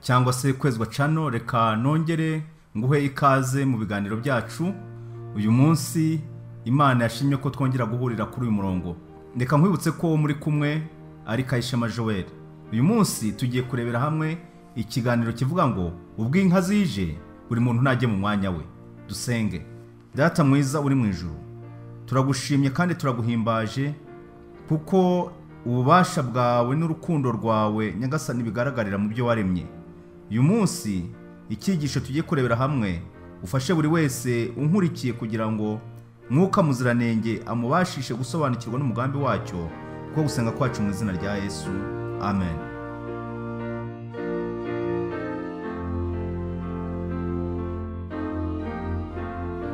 cyangwa se Kwezwa Channel, reka nongere nguhe ikaze mu biganiro byacu. Uyu munsi Imana yashimye ko twongera guhurira kuri uyu murongo. Reka nkwibutse ko muri kumwe ari Kayishema Joel. Uyu munsi tugiye kurebera hamwe ikiganiro kivuga ngo ubwo inka zije buri muntu najye mu mwanya we. Dusenge. Data mwiza uri mu ijuru, turagushimye kandi turaguhimbaje kuko ububasha bwawe n'urukundo rwawe Nyagasani bigaragarira mu byo waremye. Uyu munsi icyigisho tugiye kurebera hamwe ufashe buri wese unkurikiye kugira ngo Mwuka Muziranenge amubashishe gusobanukirwa n'umugambi wacyo, kuko gusenga kwacu mu izina rya Yesu, amen.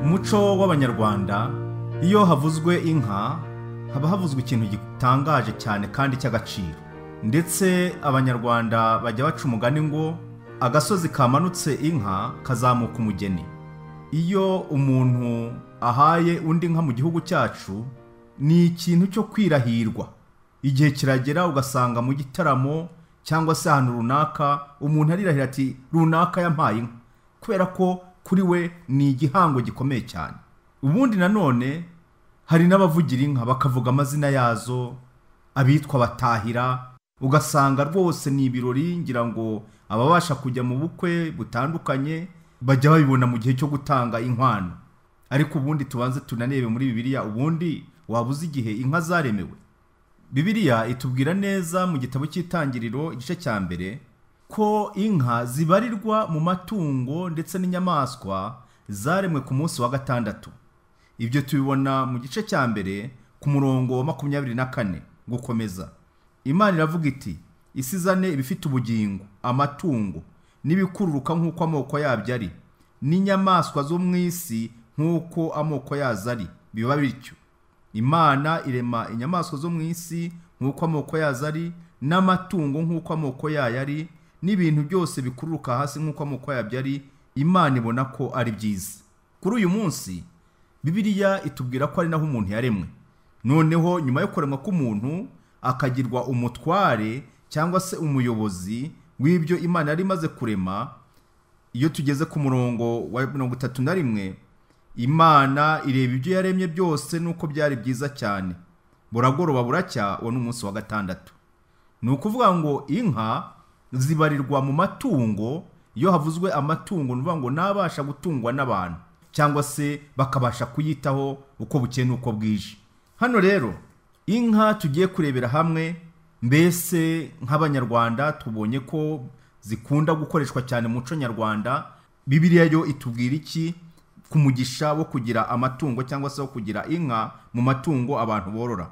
Umuco w'Abanyarwanda, iyo havuzwe inka haba havuzwe ikintu gitangaje cyane kandi cy'agaciro. Ndetse Abanyarwanda bajya baca umugani ngo agasozi kamanutse inka kazamuka umugeni. Iyo umuntu ahaye undi nka mu gihugu cyacu ni ikintu cyo kwirahirwa. Igihe kiragera ugasanga mu gitaramo cyangwa se ahantu runaka umuntu arirahira ati runaka yampaye inka, kubera ko kuri we ni igihango gikomeye cyane. Ubundi nanone hari n'abavugira inka bakavuga amazina yazo, abitwa batahira, ugasanga rwose ni ibirori. Ngira ngo ababasha kujya mu bukwe butandukanye bajya babibona mu gihe cyo gutanga inkwano. Ariko ubundi tubanze tunanebe muri Bibiliya, ubundi wabuze igihe inka zaremewe. Bibiliya itubwira neza mu gitabo cy'Itangiriro igice cya mbere ko inka zibarirwa mu matungo ndetse n'inyamaswa zaremwe ku munsi wa gatandatu. Ibyo tubibona mu gice cya mbere ku murongo wa 24 gukomeza. Imana iravuga iti isi izane ibifite ubugingo, amatungo n'ibikururuka nk'uko amoko yabyo ari, n'inyamaswa zo mu isi nk'uko amoko yazo ari, biba bityo. Imana irema inyamaswa zo mu isi nk'uko amoko yazo ari, n'amatungo nk'uko amoko yayo ari, n'ibintu byose bikururuka hasi nk'uko amoko yabyo ari. Imana ibona ko ari byiza. Kuri uyu munsi Bibiliya itubwira ko ari naho umuntu yaremwe. Noneho nyuma yo kuremwa k'umuntu akagirwa umutware cyangwa se umuyobozi w'ibyo Imana yari imaze kurema. Iyo tugeze ku murongo wa 31, Imana ireba ibyo yaremye byose nuko byari byiza cyane. Buragoroba buracya, uwo ni umunsi wa gatandatu. Ni ukuvuga ngo inka zibarirwa mu matungo. Iyo havuzwe amatungo ni ukuvuga ngo nabasha gutungwa n'abantu cyangwa se bakabasha kuyitaho uko bukeye n'uko bwije. Hano rero inka tugiye kurebera hamwe, mbese nk'Abanyarwanda tubonye ko zikunda gukoreshwa cyane mu muco nyarwanda. Bibiliya yo itubwira iki ku mugisha wo kugira amatungo cyangwa se wo kugira inka mu matungo abantu borora?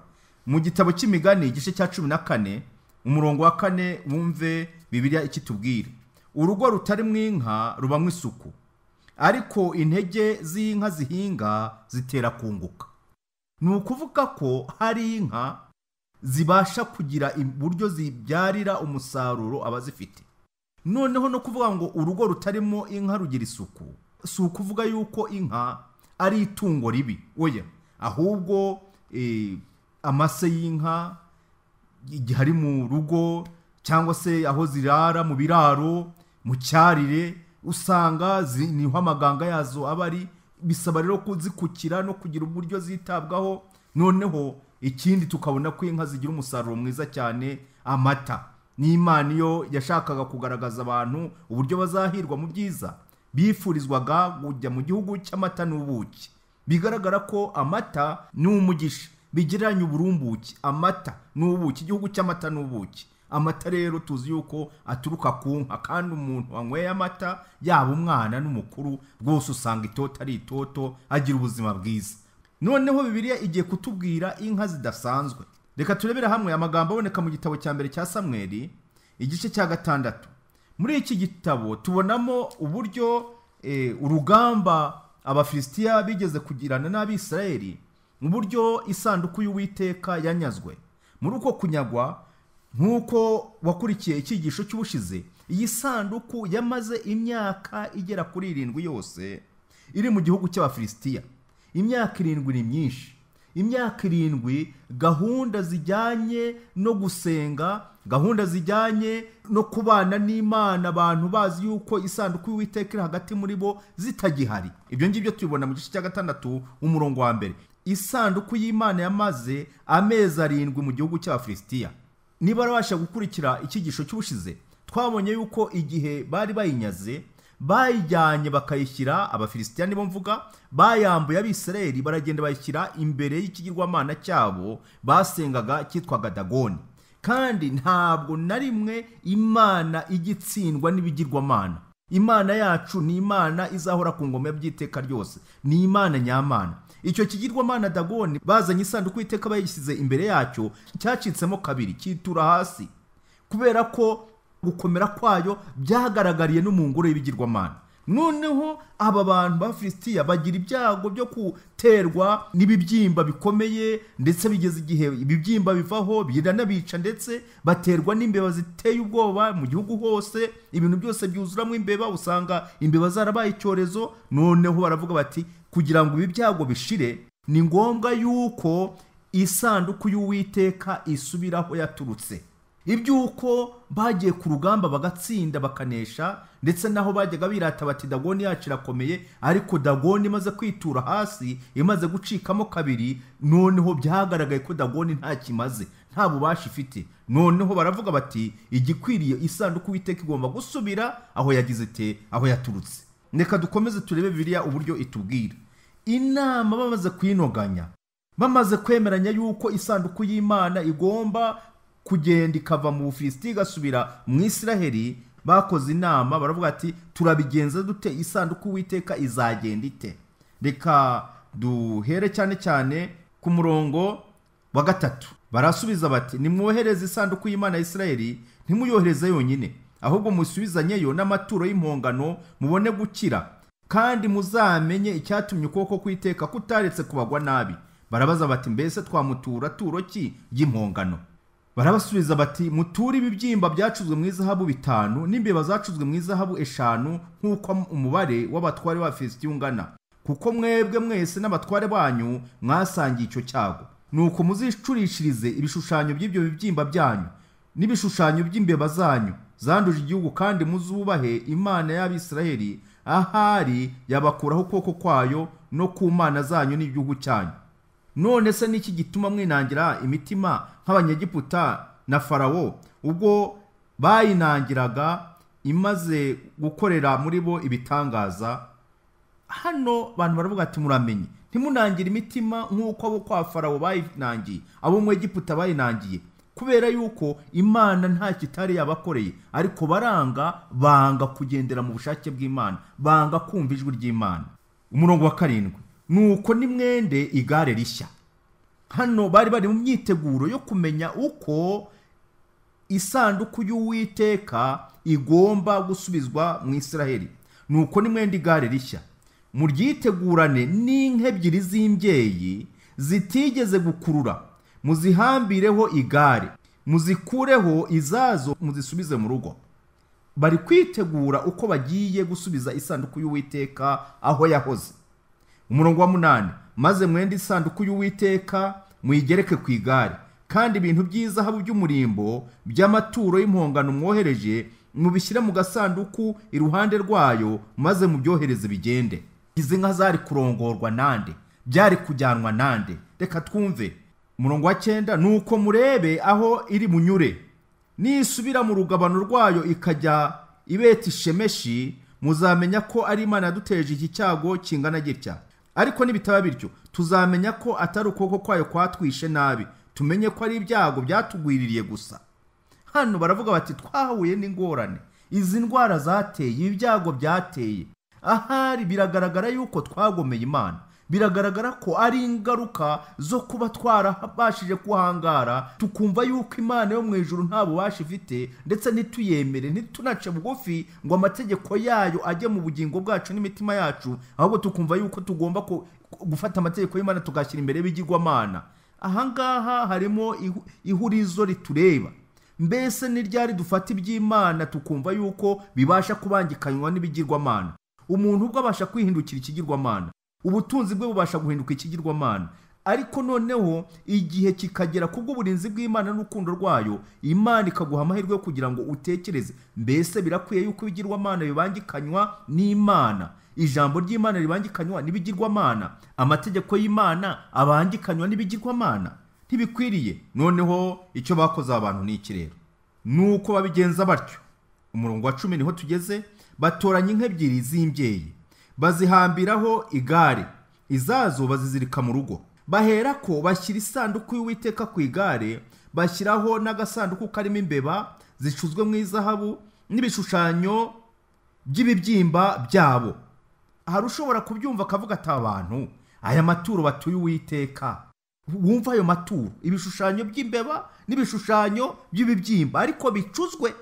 Mu gitabo cy'Imigani igice cya 14 umurongo wa 4, wumve Bibiliya ikitubwira. Urugo rutarimo inka rubamwo isuku, ariko intege z'inka zihinga zitera kunguka. Ni ukuvuga ko hari inka zibasha kugira uburyo zibyarira umusaruro abazifite. Noneho no kuvuga ngo urugo rutarimo inka rugira isuku, si ukuvuga yuko inka ari itungo ribi, oya, ahubwo amase y'inka igihe ari mu rugo cyangwa se aho zirara mu biraro mu cyarire, usanga niho amaganga yazo aba ari. Bisaba rero kuzikukira no kugira uburyo zitabwaho. Noneho ikindi tukabona ko inka zigira umusaruro mwiza cyane, amata. N'Imana iyo yashakaga kugaragaza abantu uburyo bazahirwa mu byiza, bifurizwaga kujya mu gihugu cy'amata n'ubuki. Bigaragara ko amata ni umugisha, bigereranya uburumbuke, amata n'ubuki, igihugu cy'amata n'ubuki. Amata rero tuzi yuko aturuka ku nka, kandi umuntu wanyweye amata yaba umwana n'umukuru rwose usanga itoto ari itoto, agira ubuzima bwiza. Noneho Bibiliya igiye kutubwira inka zidasanzwe. Reka turebere hamwe amagambo aboneka mu gitabo cya mbere cya Samweli igice cya 6. Muri iki gitabo tubonamo uburyo urugamba Abafilisitiya bigeze kugirana n'Abisirayeli, mu buryo isanduku y'Uwiteka yanyazwe. Muri uko kunyagwa, nk'uko wakurikiye icyigisho cy'ubushize, iyi sanduku yamaze imyaka igera kuri 7 yose iri mu gihugu cy'Abafilisitiya. Imyaka 7 ni myinshi. Imyaka 7 gahunda zijyanye no gusenga, gahunda zijyanye no kubana n'Imana, abantu bazi yuko isanduku y'Uwiteka iri hagati muri bo zitagihari. Ibyo ngibyo tubibona mu gice cya 6 umurongo wa 1. Isanduku y'Imana yamaze amezi 7 mu gihugu cy'Abafilisitiya. Niba warabasha gukurikira icyigisho cy'ubushize, twabonye yuko igihe bari bayinyaze bayijyanye bakayishyira Abafilisitiya, nibo mvuga, bayambuye Abisirayeli baragenda bayishyira imbere y'ikigirwamana cyabo basengaga cyitwaga Dagoni. Kandi ntabwo na rimwe Imana igitsindwa n'ibigirwamana. Imana yacu ni Imana izahora ku ngoma y'iteka ryose, ni Imana nyamana. Icyo kigirwamana Dagoni bazanye isanduku y'Uwiteka bayishyize imbere yacyo, cyacitsemo kabiri cyitura hasi, kubera ko gukomera kwayo byagaragariye no mu ngoro y'ibigirwamana. Noneho aba bantu b'Abafilisitiya bagira ibyago byo guterwa n'ibibyimba bikomeye, ndetse bigeze igihe ibibyimba bivaho biranabica, ndetse baterwa n'imbeba ziteye ubwoba mu gihugu hose. Ibintu byose byuzuramo imbeba, usanga imbeba zarabaye icyorezo. Noneho baravuga bati kugira ngo ibi byago bishire ni ngombwa yuko isanduku y'Uwiteka isubiraho yaturutse. Ibyuko bagiye ku rugamba bagatsinda bakanesha, ndetse naho bajyaga birata bati Dagoni yacu irakomeye, ariko Dagoni imaze kwitura hasi, imaze gucikamo kabiri, noneho byagaragaye ko Dagoni nta kimaze, nta bubasha ifite. Noneho baravuga bati igikwiriye isanduku y'Uwiteka igomba gusubira aho yagize ite, aho yaturutse. Reka dukomeze turebe Bibiliya uburyo itubwira. Inama bamaze kwinoganya, bamaze kwemeranya yuko isanduku y'Imana igomba kugenda ikava mu Bufilisiti igasubira mu Isiraheli, bakoze inama baravuga ati turabigenza dute, isanduku y'Uwiteka izagenda ite? Reka duhere cyane cyane ku murongo wa 3. Barasubiza bati nimwohereze isanduku y'Imana ya Isiraheli, ntimuyohereze yonyine, ahubwo musubizanyeyo n'amaturo y'impongano mubone gukira, kandi muzamenye icyatumye ukuboko kw'Iteka kutaretse kubagwa nabi. Barabaza bati mbese twamutura turo ki ry'impongano? Barabasubiza bati muture ibibyimba byacuzwe mu izahabu 5 n'imbeba zacuzwe mu izahabu 5, nk'uko umubare w'abatware b'Abafilisitiya ungana, kuko mwebwe mwese n'abatware banyu mwasangiye icyo cyago. Nuko muzicurishirize ibishushanyo by'ibyo bibyimba byanyu n'ibishushanyo by'imbeba zanyu zanduje igihugu, kandi muzubahe Imana y'Abisiraheli, ahari yabakuraho ukuboko kwayo no ku mana zanyu n'igihugu cyanyu. None se niki gituma mwinangira imitima nk'Abanyegiputa na Farawo, ubwo bayinangiraga imaze gukorera muri bo ibitangaza? Hano bantu baravuga ati muramenye ntimunangire imitima nk'uko abo kwa Farawo bayinangiye, abo mu Egiputa bayinangiye, kubera yuko Imana nta kitari yabakoreye, ariko baranga, banga kugendera mu bushake bw'Imana, banga kumva ijwi ry'Imana. Umurongo wa 7, nuko nimwende igare rishya. Hano bari bari mu myiteguro yo kumenya uko isanduku y'Uwiteka igomba gusubizwa mu Isiraheli. Nuko nimwende igare rishya, muryitegurane n'inka 2 z'imbyeyi zitigeze gukurura, muzihambireho igare, muzikureho izazo, muzisubize mu rugo. Bari kwitegura uko bagiye gusubiza isanduku y'Uwiteka aho yahoze. Umurongo wa 8, maze mwende isanduku y'Uwiteka muyigereke ku igare, kandi ibintu by'izahabu by'umurimbo by'amaturo y'impongano mwohereje mubishyire mu gasanduku iruhande rwayo, maze mubyohereze bigende. Izi nka zari kurongorwa nande? Byari kujyanwa nande? Reka twumve. Umurongo wa 9, nuko murebe aho iri munyure, nisubira mu rugabano rwayo ikajya i Beti Shemeshi, muzamenya ko ari Imana yaduteje iki cyago kingana gitya. Ariko nibitaba bityo, tuzamenya ko atari ukuboko kwayo kwatwishe nabi, tumenye ko ari ibyago byatugwiririye gusa. Hano baravuga bati twahuye n'ingorane, izi ndwara zateye, ibyago byateye. Ahari biragaragara yuko twagomeye Imana, biragaragara ko ari ingaruka zo kuba twarabashije kuhangara, tukumva yuko Imana yo mu ijuru nta bubasha ifite, ndetse ntituyemere, ntitunace bugufi ngo amategeko yayo ajye mu bugingo bwacu n'imitima yacu, ahubwo tukumva yuko tugomba gufata amategeko y'Imana tugashyira imbere y'ibigirwamana. Ahangaha harimo ihurizo ritureba. Mbese ni ryari dufata iby'Imana tukumva yuko bibasha kubangikanywa n'ibigirwamana? Umuntu ubwo abasha kwihindukira ikigirwamana, ubutunzi bwe bubasha guhinduka ikigirwamana, Ariko noneho igihe kikagera kubw'uburinzi bw'Imana n'urukundo rwayo, Imana ikaguha amahirwe yo kugira ngo utekereze, mbese birakwiye yuko ibigirwamana bibangikanywa n'Imana, ijambo ry'Imana ribangikanywa n'ibigirwamana, amategeko y'Imana abangikanywa n'ibigirwamana? Ntibikwiriye. Noneho icyo bakoze abantu ni iki rero? Nuko babigenza batyo. Umurongo wa 10 niho tugeze. Batoranya inka ebyiri z'imbyeyi, bazihambiraho igare, izazo bazizirika mu rugo. Baherako bashyira isanduku y'Uwiteka ku igare, bashyiraho n'agasanduku karimo imbeba zicuzwe mu izahabu n'ibishushanyo by'ibibyimba byabo. Hari ushobora kubyumva akavuga ati abantu aya maturo batuye Uwiteka, wumva ayo maturo, ibishushanyo by'imbeba n'ibishushanyo by'ibibyimba ariko bicuzwe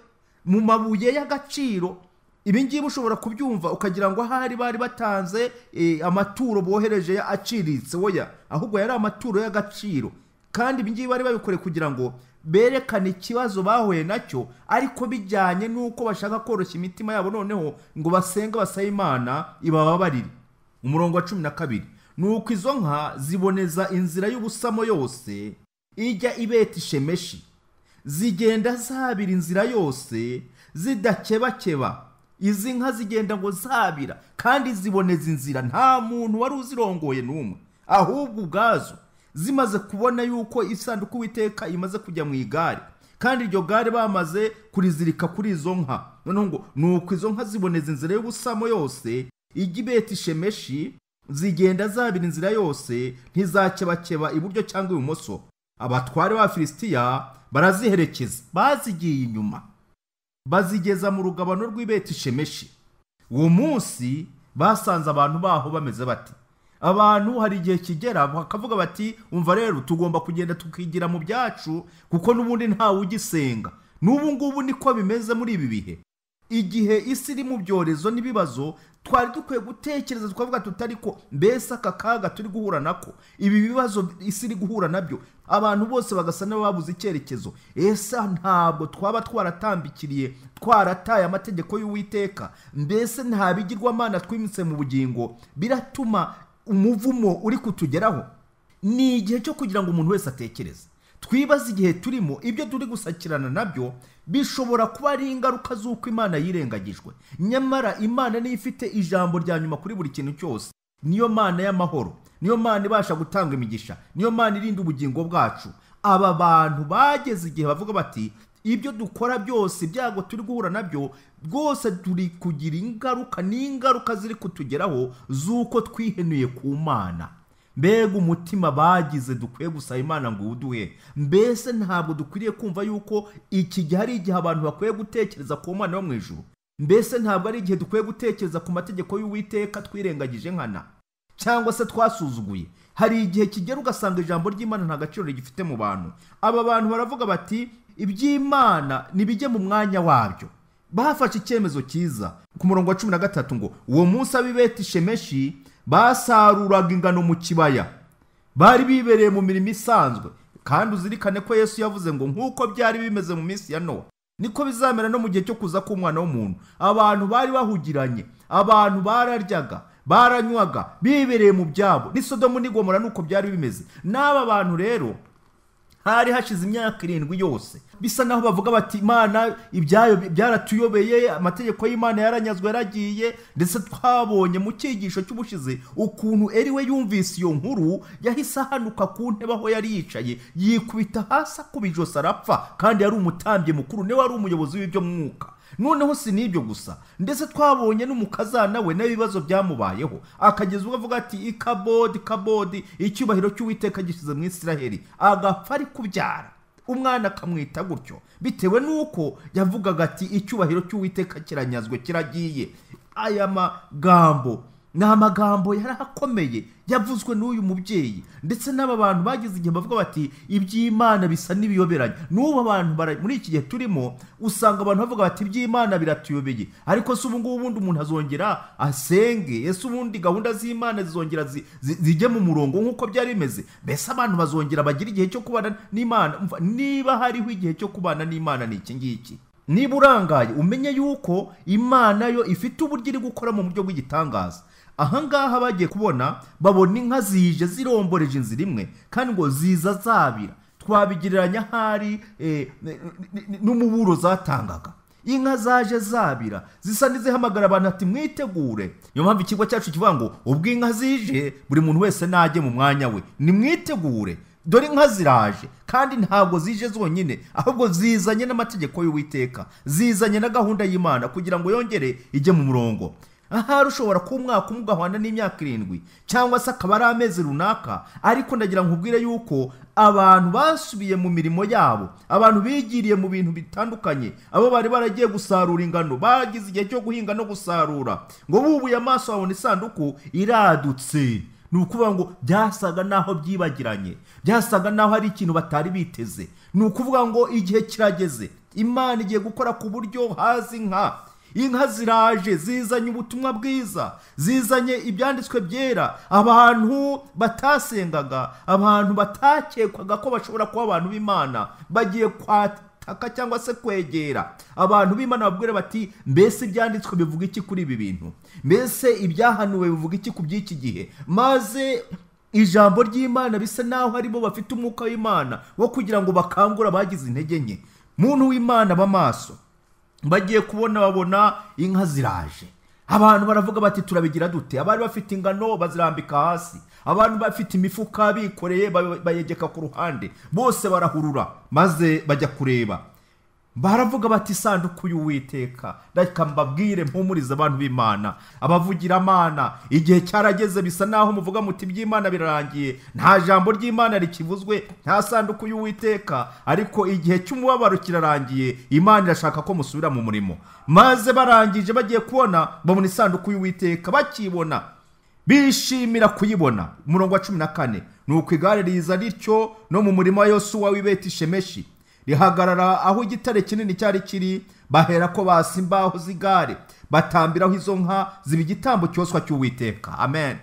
mu mabuye y'agaciro. Ibi ngibi ushobora kubyumva ukagira ngo ahari bari batanze amaturo bohereje aciriritse. Oya, ahubwo yari amaturo y'agaciro, kandi ibi ngibi bari babikore kugira ngo berekane ikibazo bahuye nacyo, ariko bijyanye n'uko bashaka koroshya imitima yabo, noneho ngo basenge basabe Imana ibababarire. Umurongo wa 12, nuko izo nka ziboneza inzira y'ubusamo yose ijya i Beti-Shemeshi, zigenda zabira inzira yose zidakebakeba. Izi nka zigenda ngo zabira kandi ziboneza inzira, nta muntu wari uzirongoye n'umwe, ahubwo ubwazo zimaze kubona yuko isanduku y'Uwiteka imaze kujya mu igare, kandi iryo gare bamaze kurizirika kuri izo nka. Noneho ngo nuko izo nka ziboneza inzira y'ubusamo yose ijya i Beti-Shemeshi, zigenda zabira inzira yose, ntizakebakeba iburyo cyangwa ibumoso. Abatware b'Abafilisitiya baraziherekeza, bazigiye inyuma, bazigeza mu rugabano rw'i Beti-Shemeshi. Uwo munsi basanze abantu baho bameze bati, abantu hari igihe kigera bakavuga bati umva rero tugomba kugenda tukigira mu byacu kuko n'ubundi ntawe ugisenga. N'ubu ngubu niko bimeze muri ibi bihe. Igihe isi iri mu byorezo n'ibibazo, twari dukwiye gutekereza tukavuga tutari ko mbese aka kaga turi guhura nako, ibi bibazo isi iri guhura nabyo, abantu bose bagasa n'ababuze icyerekezo. Ese ntabwo twaba twaratambikiriye, twarataye amategeko y'Uwiteka? Mbese nta bigirwamana twimitse mu bugingo biratuma umuvumo uri kutugeraho? Ni igihe cyo kugira ngo umuntu wese atekereze, twibaze igihe turimo, ibyo turi gusakirana nabyo bishobora kuba ari ingaruka z'uko Imana yirengagijwe. Nyamara Imana niyo ifite ijambo rya nyuma kuri buri kintu cyose. Niyo Mana y'amahoro, niyo Mana ibasha gutanga imigisha, niyo Mana irinda ubugingo bwacu. Aba bantu bageze igihe bavuga bati ibyo dukora byose, ibyago turi guhura nabyo rwose, turi kugira ingaruka, n'ingaruka ziri kutugeraho z'uko twihenuye ku Mana. Mbega umutima bagize dukwiye gusaba Imana ngo uwuduhe. Mbese ntabwo dukwiriye kumva yuko iki gihe ari igihe abantu bakwiye gutekereza ku Mana yo mu ijuru? Mbese ntabwo ari igihe dukwiye gutekereza ku mategeko y'Uwiteka twirengagije nkana cyangwa se twasuzuguye? Hari igihe kigera ugasanga ijambo ry'Imana nta gaciro rigifite mu bantu. Aba bantu baravuga bati iby'Imana nibijye mu mwanya wabyo. Bafashe icyemezo cyiza. Ku murongo wa 13 ngo uwo munsi ab'i Beti-Shemeshi basaruraga ingano mu kibaya, bari bibereye mu mirimo isanzwe. Kandi uzirikane ko Yesu yavuze ngo nk'uko byari bimeze mu minsi ya Nowa, niko bizamera no mu gihe cyo kuza k'umwana w'umuntu. Abantu bari bahugiranye, abantu bararyaga, baranywaga, bibereye mu byabo. Ni Sodomu n'i Gomora nuko byari bimeze. N'aba bantu rero hari hashize imyaka 7 yose bisa naho bavuga bati Imana ibyayo byaratuyobeye, amategeko y'Imana yaranyazwe, yaragiye. Ndetse twabonye mu cyigisho cy'ubushize ukuntu Eli we yumvise iyo nkuru yahise ahanuka ku ntebe aho yari yicaye, yikubita hasi akuba ijosi arapfa, kandi yari umutambyi mukuru, niwe wari umuyobozi w'ibyo mwuka. Noneho si n'ibyo gusa, ndetse twabonye n'umukazana we n'ibibazo byamubayeho, akageza ubwo avuga ati ikabodi kabodi, icyubahiro cy'Uwiteka gishyize mu Isiraheli, agapfa ari kubyara umwana akamwita gutyo, bitewe n'uko yavugaga ati icyubahiro cy'Uwiteka kiranyazwe, kiragiye. Aya magambo ni amagambo yari akomeye yavuzwe n'uyu mubyeyi, ndetse n'aba bantu bagize igihe bavuga bati iby'Imana bisa n'ibiyoberanye. N'ubu abantu muri iki gihe turimo usanga abantu bavuga bati iby'Imana biratuyobeye, ariko se ubu ngubu ubundi umuntu azongera asenge? Ese ubundi gahunda z'Imana zizongera zijye mu murongo nk'uko byari bimeze? Mbese abantu bazongera bagira igihe cyo kubana n'Imana? Niba hariho igihe cyo kubana n'Imana ni iki ngiki. Niba urangaye umenye yuko Imana yo ifite uburyo iri gukora mu buryo bw'igitangaza. Ahangaha bagiye kubona babona inka zije ziromboreje inzira imwe, kandi ngo ziza zabira. Twabigereranya hari n'umuburo zatangaga. Inka zaje zabira zisa n'izihamagara abantu ati mwitegure. Niyo mpamvu ikigo cyacu kivuga ngo ubwo inka zije buri muntu wese najye mu mwanya we, nimwitegure. Dore inka ziraje, kandi ntabwo zije zonyine, ahubwo zizanye n'amategeko y'Uwiteka, zizanye na gahunda y'Imana kugira ngo yongere ijye mu murongo. Ahari ushobora kuba umwaka umwe ugahwana n'imyaka 7 cyangwa se akaba ari amezi runaka, ariko ndagira nkubwire yuko abantu basubiye mu mirimo yabo, abantu bigiriye mu bintu bitandukanye, abo bari baragiye gusarura ingano bagize igihe cyo guhinga no gusarura, ngo bubuye amaso babona isanduku iradutse. Ni ukuvuga ngo byasaga naho byibagiranye, byasaga naho ari ikintu batari biteze. Ni ukuvuga ngo igihe kirageze, Imana igiye gukora ku buryo hazi inka. Inka ziraje zizanye ubutumwa bwiza, zizanye ibyanditswe byera. Abantu batasengaga, abantu batakekwaga ko bashobora kuba abantu b'Imana, bagiye kwataka cyangwa se kwegera abantu b'Imana babwira bati mbese ibyanditswe bivuga iki kuri ibi bintu, mbese ibyahanuwe bivuga iki ku by'iki gihe. Maze ijambo ry'Imana bisa naho harimo bafite umwuka w'Imana wo kugira ngo bakangura abagize intege nke. Muntu w'Imana b'amaso bagiye kubona babona inka ziraje. Abantu baravuga bati turabigira dute? Abari bafite ingano bazirambika hasi, abantu bafite imifuka bikoreye bayegeka ku ruhande, bose barahurura maze bajya kureba. Baravuga bati isanduku y'Uwiteka. Reka mbabwire mpumurize abantu b'Imana, abavugiramana, igihe cyarageze bisa naho muvuga muti iby'Imana birarangiye, nta jambo ry'Imana rikivuzwe, nta sanduku y'Uwiteka, ariko igihe cy'umubabaro kirarangiye, Imana irashaka ko musubira mu murimo. Maze barangije bagiye kubona babona isanduku y'Uwiteka, bakibona bishimira kuyibona. Umurongo wa 14, nuko igare riza rityo no mu murima wa Yosuwa w'i Beti-Shemeshi, rihagarara aho igitare kinini cyari kiri. Bahera ko basa imbaho z'igare, batambiraho izo nka ziba igitambo cyoswa cy'Uwiteka. Amen.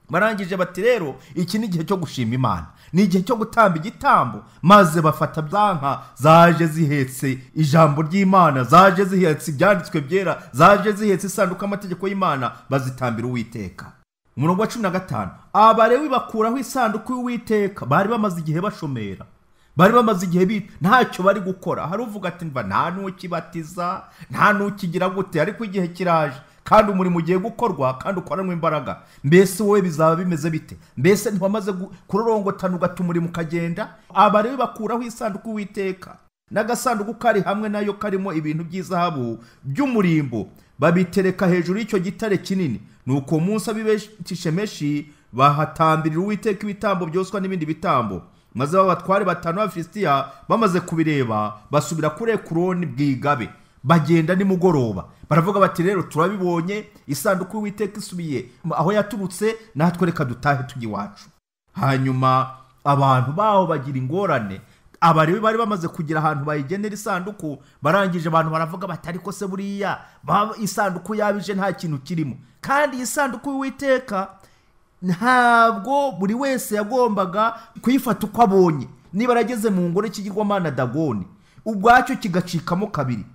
Barangije bati rero iki ni igihe cyo gushima Imana, ni igihe cyo gutamba igitambo. Maze bafata za nka zaje zihetse ijambo ry'Imana, zaje zihetse ibyanditswe byera, zaje zihetse isanduku y'amategeko y'Imana, bazitambira Uwiteka. Umurongo wa 15, Abalewi bakuraho isanduku y'Uwiteka. Bari bamaze igihe bashomera, bari bamaze igihe ntacyo bari gukora. Hari uvuga ati mva nta n'ukibatiza, nta n'ukigira gute, ariko igihe kiraje kandi umurimo ugiye gukorwa kandi ukoranwe imbaraga. Mbese wowe bizaba bimeze bite? Mbese ntiwamaze kurorongotana ugata umurimo ukagenda? Abalewi bakuraho isanduku y'Uwiteka n'agasanduku kari hamwe nayo karimo ibintu by'izahabu by'umurimbo, babitereka hejuru y'icyo gitare kinini. Nuko munsi ab'i Beti-Shemeshi bahatambirira Uwiteka ibitambo byoswa n'ibindi bitambo. Maze abatware batanu b'Abafilisitiya bamaze kubireba basubira kuri Ekuroni bwigabe, bagenda nimugoroba. Baravuga bati rero turabibonye, isanduku y'Uwiteka isubiye aho yaturutse, natwe reka dutahe tujye iwacu. Hanyuma abantu baho bagira ingorane. Abalewi bari bamaze kugira ahantu bayigenera isanduku, barangije abantu baravuga bati ariko se buriya isanduku yabije nta kintu kirimo. Kandi isanduku y'Uwiteka ntabwo buri wese yagombaga kuyifata uko abonye. Niba arageze mu ngoro y'ikigirwamana Dagoni, ubwacyo kigacikamo kabiri,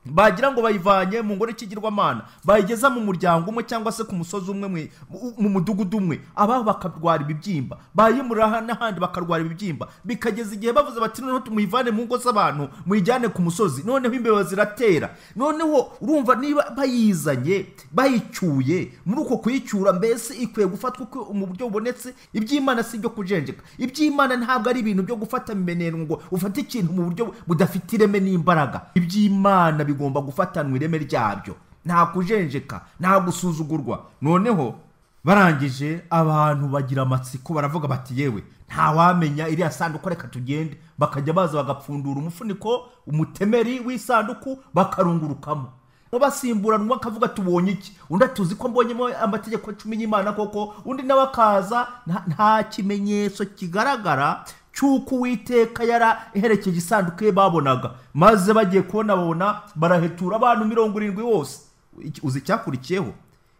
bagira ngo bayivanye mu ngoro y'ikigirwamana bayigeza mu muryango umwe cyangwa se ku musozi umwe, mu mudugudu umwe, abaho bakarwara ibibyimba, bayimura n'ahandi bakarwara ibibyimba, bikageza igihe bavuze bati noneho tumuyivane mu ngo z'abantu muyijyane ku musozi. Noneho imbeba ziratera. Noneho urumva niba bayizanye bayicyuye, muri uko kuyicyura mbese ikwiye gufatwa mu buryo bubonetse. Iby'Imana si ibyo kujenjeka, iby'Imana ntabwo ari ibintu byo gufata mimenero ngo ufate ikintu mu buryo budafite ireme n'imbaraga. Iby'Imana bigomba gufatanwa ireme ryabyo, nta kujenjeka, nta gusuzugurwa. Noneho barangije abantu bagira amatsiko, baravuga bati yewe nta wamenya iriya sanduku, reka tugende. Bakajya baza bagapfundura umufuniko, umutemeri w'isanduku, bakarungurukamo. Basimburanwa akavuga tubonye iki, undi atuzi ko mbonyemo amategeko 10 y'Imana koko, undi nawe akaza. Nta kimenyetso kigaragara cy'uko Uwiteka yaraherekeje isanduku ye babonaga. Maze bagiye kubona babona barahetura abantu 70 bose. Uzi icyakurikiyeho?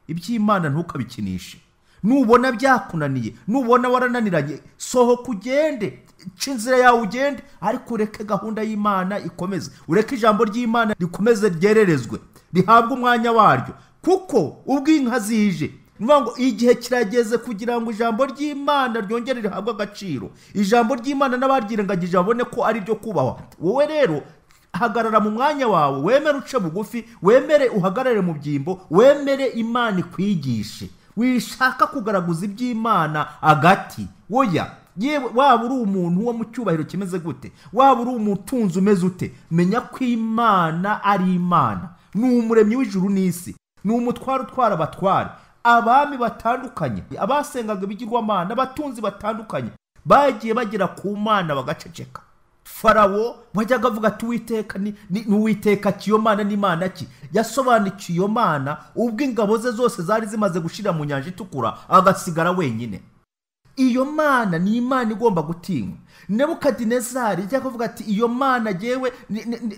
Iby'Imana ntukabikinishe. Nubona byakunaniye, nubona warananiranye, sohoka ugende, ca inzira yawe ugende, ariko ureke gahunda y'Imana ikomeze, ureke ijambo ry'Imana rikomeze ryererezwe, rihabwe umwanya waryo. Kuko ubwo inka zije, ngo igihe kirageze kugira ngo ijambo ry'Imana ryongere rihabwe agaciro, ijambo ry'Imana n'abaryirengagije babone ko ari ryo kubahwa. Wowe rero hagarara mu mwanya wawe, wemere uce bugufi, wemere uhagarare mu byimbo, wemere Imana ikwigishe. Wishaka kugaragaza iby'Imana agati woya. Yewe waba uri umuntu wo mu cyubahiro kimeze gute, waba uri umutunzi umeze ute, menya ko Imana ari Imana. Ni umuremyi w'ijuru n'isi, ni umutware utwara abatware, abami batandukanye, abasengaga ibigirwamana, abatunzi batandukanye bagiye bagera ku Mana bagaceceka. Farawo wajyaga avuga ati Uwiteka ni Uwiteka ki, iyo Mana ni Imana ki? Yasobanukiwe iyo Mana ubwo ingabo ze zose zari zimaze gushira mu nyanja itukura, agasigara wenyine. Iyo Mana ni Imana igomba gutinywa. Nebukadinezari yajyaga avuga ati iyo Mana jyewe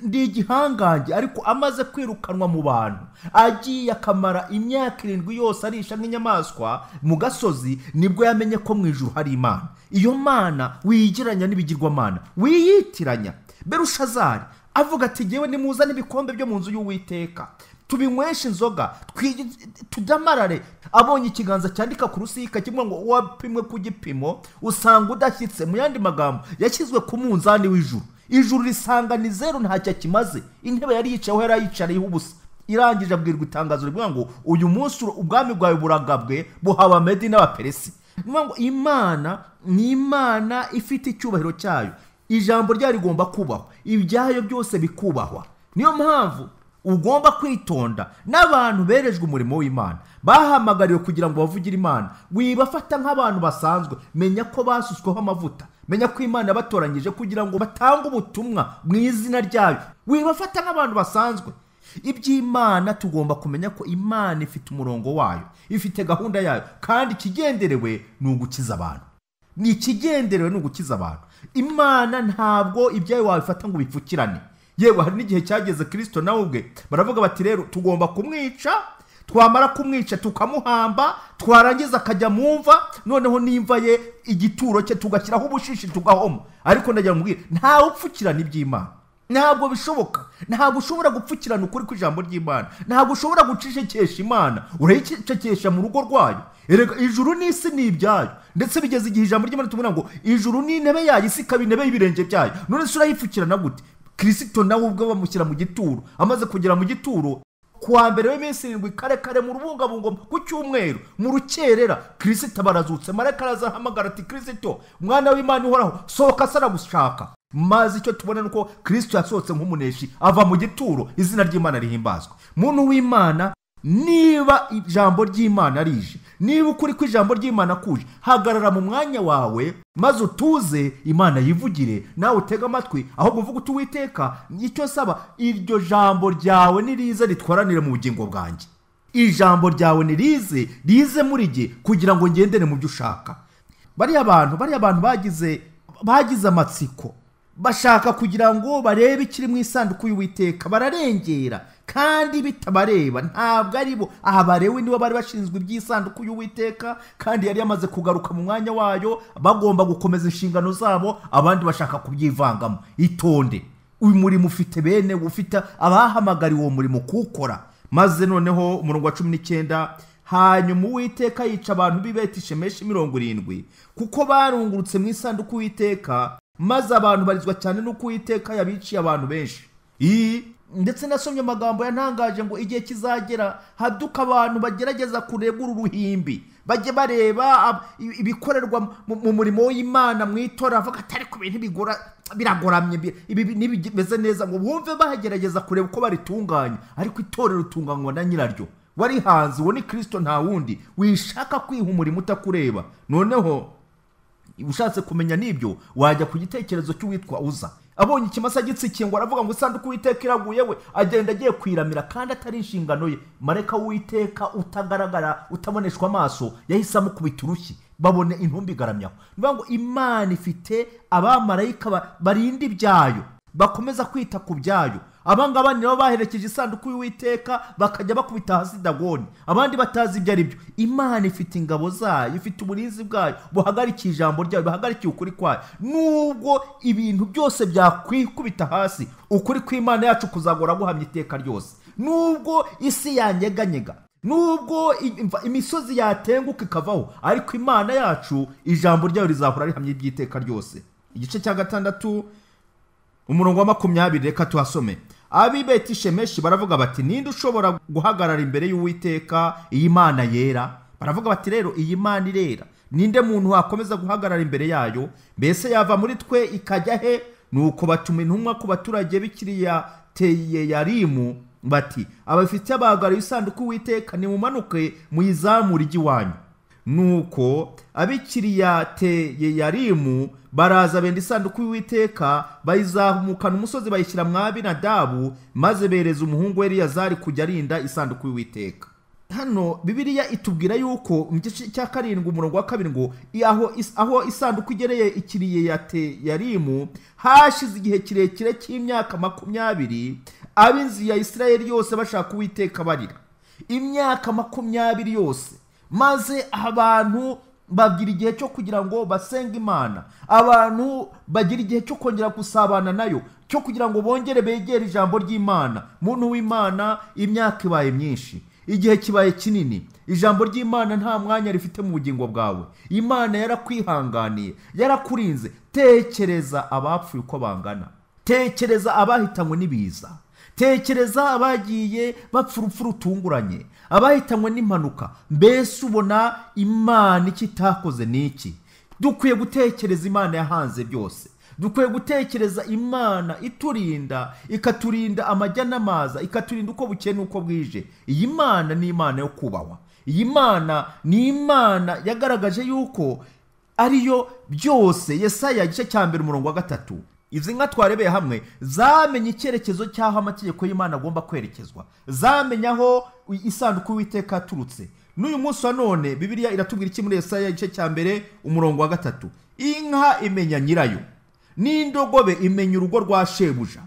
ndi igihangange, ariko amaze kwirukanwa mu bantu, agiye akamara imyaka 7 yose arisha nk'inyamaswa mu gasozi, nibwo yamenye ko mu ijuru hari Imana. Iyo Mana wiyigeranya n'ibigirwamana, wiyitiranya. Berushazari avuga ati jyewe nimuzane ibikombe byo mu nzu y'Uwiteka, tubinyweshe inzoga, tudamarare. Abonye ikiganza cyandika ku rusika kimwe ngo wapimwe ku gipimo usanga udashyitse. Mu yandi magambo, yashyizwe ku munzani w'ijuru, ijuru risanga ni zero, ntacyo kimaze. Intebe yari yicayeho yari yicariyeho ubusa. Irangije abwirwa itangazo rivuga ngo uyu munsi ubwami bwawe buragabwe buhawe Abamedi n'Abaperesi. Ni ngo Imana ni Imana ifite icyubahiro cyayo, ijambo ryayo rigomba kubahwa, ibyayo byose bikubahwa. Niyo mpamvu ugomba kwitonda n'abantu berejwe umurimo w'Imana, bahamagariwe kugira ngo bavugire Imana. Wibafata nk'abantu basanzwe, menya ko basutsweho amavuta, menya ko Imana batoranyije kugira ngo batange ubutumwa mu izina ryayo. Wibafata nk'abantu basanzwe. Iby'Imana tugomba kumenya ko Imana ifite umurongo wayo, ifite gahunda yayo, kandi ikigenderewe ni ugukiza abantu. Ni ikigenderewe ni ugukiza abantu. Imana ntabwo ibyayo wabifata ngo bipfukirane. Yewe hari n'igihe cyageze Kristo nawe ubwe baravuga bati rero tugomba kumwica, twamara kumwica tukamuhamba, twarangiza akajya mu mva, noneho n'imva ye igituro cye tugashyiraho ubushishi tugahoma. Ariko ndagira ngo mbwire, ntawe upfukirana iby'Imana. Ntabwo bishoboka. Ntabwo ushobora gupfukirana ukuri kw'ijambo ry'Imana. Ntabwo ushobora gucecekesha Imana. Urayicecekesha mu rugo rwayo. Erega ijuru n'isi ni ibyayo. Ndetse bigeze igihe ijambo ry'Imana tubona ngo ijuru ni intebe yayo, isi ikaba intebe y'ibirenge byayo. None se urayipfukirana gute? Kristo nawe ubwo bamushyira mu gituro, amaze kugera mu gituro kuwa mbere w'iminsi 7 kare kare mu rubungabungo ku cyumweru mu rukerera, Kristo barazutse. Marayika arazahamagara ati Kristo mwana w'Imana uhoraho, sohoka saragushaka. Maze icyo tubona nuko Kristo yasohotse nk'umuneshi ava mu gituro, izina ry'Imana rihimbazwa. Muntu w'Imana, niba ijambo ry'Imana rije, niba ukuri kw'ijambo ry'Imana kuje, hagarara mu mwanya wawe maze utuze Imana yivugire, nawe utega amatwi, ahubwo uvuge uti Uwiteka, icyo saba iryo jambo ryawe nirize ritwaranire mu bugingo bwanjye. Ijambo ryawe nirize rize muri jye kugira ngo ngendere mu byo ushaka. Bariya bantu bagize amatsiko, bashaka kugira ngo barebe ikiri mu isanduku y'Uwiteka, bararengera kandi bitabareba. Ntabwo ari bo abarewe, nibo bari bashinzwe iby'isanduku y'Uwiteka, kandi yari yamaze kugaruka mu mwanya wayo, bagomba gukomeza inshingano zabo, abandi bashaka kubyivangamo. Itonde, uyu murimo ufite bene ufite abahamagariwe uwo murimo kuwukora. Maze noneho umurongo wa 19, hanyuma Uwiteka yica abantu b'i Beti-Shemeshi 70, kuko barungurutse mu isanduku y'Uwiteka, maze abantu barizwa cyane nuko Uwiteka yabiciye abantu benshi. Ndetse nasomye amagambo yantangaje ngo igihe kizagera haduka abantu bagerageza kuregura uruhimbi, bajye bareba ibikorerwa mu murimo w'Imana mu itora, avuga atari ku bintu bigora biragoramye, ibi ntibimeze neza, ngo bumve bagerageza kureba uko baritunganya. Ariko itorero ritunganywa na nyiraryo wari hanze, uwo ni Kristo, nta wundi. Wishaka kwiha umurimo utakureba. Noneho ushatse kumenya nibyo wajya ku gitekerezo cy'uwitwa Uza. Abonye ikimasa gitsikiye ngo aravuga ngo isanduku y'Uwiteka iraguye, we agenda agiye kwiramira kandi atari inshingano ye. Marayika w'Uwiteka utagaragara, utaboneshwa amaso, yahise amukubita urushyi, babone intumbi igaramyaho. Ni ngo Imana ifite abamarayika barinda ibyayo, bakomeza kwita ku byayo. Abangaba nibo baherekeje isanduku y'Uwiteka, bakajya bakubita hasi Dagoni, abandi batazi ibyo ari byo. Imana ifite ingabo zayo, ifite uburinzi bwayo, buhagarikiye ijambo ryayo, buhagarikiye ukuri kwayo. Nubwo ibintu byose byakwikubita hasi, ukuri kw'Imana yacu kuzagora guhamya iteka ryose. Nubwo isi yanyeganyega, Nubwo imisozi yatenguka ikavaho, ariko Imana yacu ijambo ryayo rizahora rihamye iby'iteka ryose. Igice cya 6 umurongo wa 20, reka tuhasome. Ab'i Betishemeshi baravuga bati ninde ushobora guhagarara imbere y'Uwiteka, iyi Mana yera? Baravuga bati rero iyi Mana irera, ninde muntu wakomeza guhagarara imbere yayo? Mbese yava muri twe ikajya he? Nuko batuma intumwa ku baturage b'Ikiriyateyarimu bati abafite abagara isanduku y'Uwiteka nimumanuke muyizamure ijye iwanyu. Nuko ab'Ikiriyateyarimu baraza benda isanduku y'Uwiteka, bayizamukana umusozi bayishyira mwa Abinadabu, maze bereza umuhungu Eleyazari kujya arinda isanduku y'Uwiteka. Hano Bibiliya itubwira yuko mu gice cya 7 umurongo wa 2 ngo aho isanduku igereye Ikiriyateyarimu hashize igihe kirekire cy'imyaka 20, ab'inzu ya Isirayeli yose bashaka Uwiteka barira. Imyaka 20 yose, maze abantu bagira igihe cyo kugira ngo basenge Imana, abantu bagira igihe cyo kongera gusabana nayo, cyo kugira ngo bongere begere ijambo ry'Imana. Muntu w'Imana, imyaka ibaye myinshi, igihe kibaye kinini, ijambo ry'Imana nta mwanya rifite mu bugingo bwawe. Imana yarakwihanganiye, yarakurinze. Tekereza abapfuye uko bangana, tekereza abahitanywe n'ibiza, tekereza abagiye bapfa urupfu rutunguranye, abahitanywe n'impanuka. Mbese ubona Imana icyo itakoze n'iki? Dukwiye gutekereza Imana yahanze byose. Dukwiye gutekereza Imana iturinda, ikaturinda amajya n'amaza, ikaturinda uko bukeye n'uko bwije. Iyi Mana ni Imana yo kubahwa. Iyi Mana ni Imana yagaragaje yuko ariyo byose. Yesaya igice cya 1 umurongo wa 3. Izi nka twarebeye hamwe zamenye icyerekezo cy'aho amategeko y'Imana agomba kwerekezwa, zamenye aho isanduku y'Uwiteka yaturutse. N'uyu munsi wa none Bibiliya iratubwira iki muri Yesaya igice cya 1 umurongo wa 3? Inka imenya nyirayo, n'indogobe imenya urugo rwa shebuja.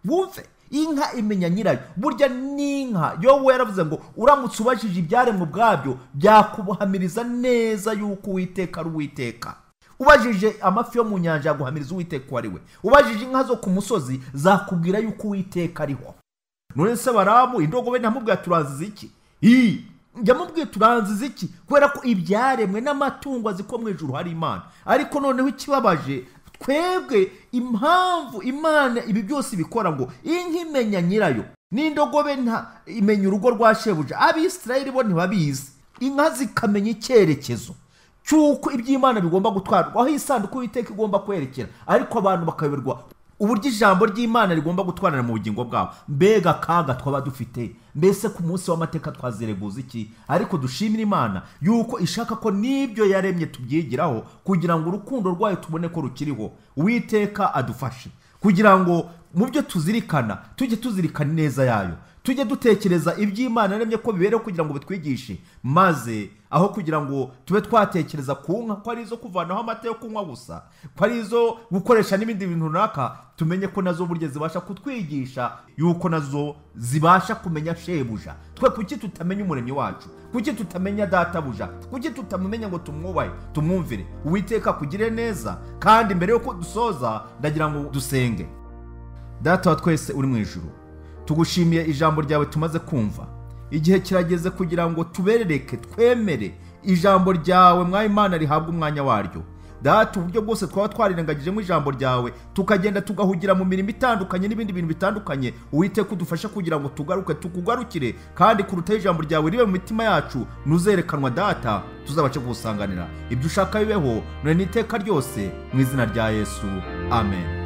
Wumve, inka imenya nyirayo. Burya n'inka Yobu yaravuze ngo uramutse ubajije ibyaremwe ubwabyo byakubuhamiriza neza yuko Uwiteka ari Uwiteka. Ubajije amafi yo mu nyanja yaguhamiriza Uwiteka uwo ari we. Ubajije inka zo ku musozi zakubwira yuko Uwiteka ariho. None se Baramu indogobe ntamubwira turanziza iki? Yamubwiye turanziza iki? Kubera ko ibyaremwe n'amatungo azi ko mu ijuru hari Imana. Ariko noneho ikibabaje twebwe, impamvu Imana ibi byose bikora ngo inka imenya nyirayo n'indogobe nta imenya urugo rwa shebuja, Abisirayeli bo ntibabizi. Inka zikamenya icyerekezo cy'uko iby'Imana bigomba gutwarwa, aho isanduku y'Uwiteka igomba kwerekera, ariko abantu bakayoberwa uburyo ijambo ry'Imana rigomba gutwarana mu bugingo bwabo. Mbega akaga twaba dufite! Mbese ku munsi w'amateka twazireguza iki? Ariko dushimira Imana yuko ishaka ko n'ibyo yaremye tubyigiraho, kugira ngo urukundo rwayo tubone ko rukiriho. Uwiteka adufashe kugira ngo mu byo tuzirikana tujye tuzirikana neza yayo, tujye dutekereza iby'Imana yaremye ko bibereho kugira ngo bitwigishe, maze aho kugira ngo tube twatekereza ku nka ko ari izo kuvanaho amata yo kunywa gusa, ko ari izo gukoresha n'ibindi bintu runaka, tumenye ko nazo burya zibasha kutwigisha yuko nazo zibasha kumenya shebuja. Twe kuki tutamenya umuremyi wacu? Kuki tutamenya databuja? Kuki tutamumenya ngo tumwubahe, tumwumvire? Uwiteka kugire neza. Kandi mbere yuko dusoza ndagira ngo dusenge. Data wa twese uri mu ijuru, tugushimiye ijambo ryawe tumaze kumva. Igihe kirageze kugira ngo tuberereke, twemere ijambo ryawe mwa Imana rihabwa umwanya waryo. Data, uburyo bwose twaba twarirengagijemo ijambo ryawe, tukagenda tugahugira mu mirimo itandukanye n'ibindi bintu bitandukanye, Uwiteka udufashe kugira ngo tugaruke, tukugarukire, kandi kuruta ijambo ryawe ribe mu mitima yacu, nuzerekanwa Data tuzabace kugusanganira. Ibyo ushaka bibeho none n'iteka ryose, mu izina rya Yesu, amen.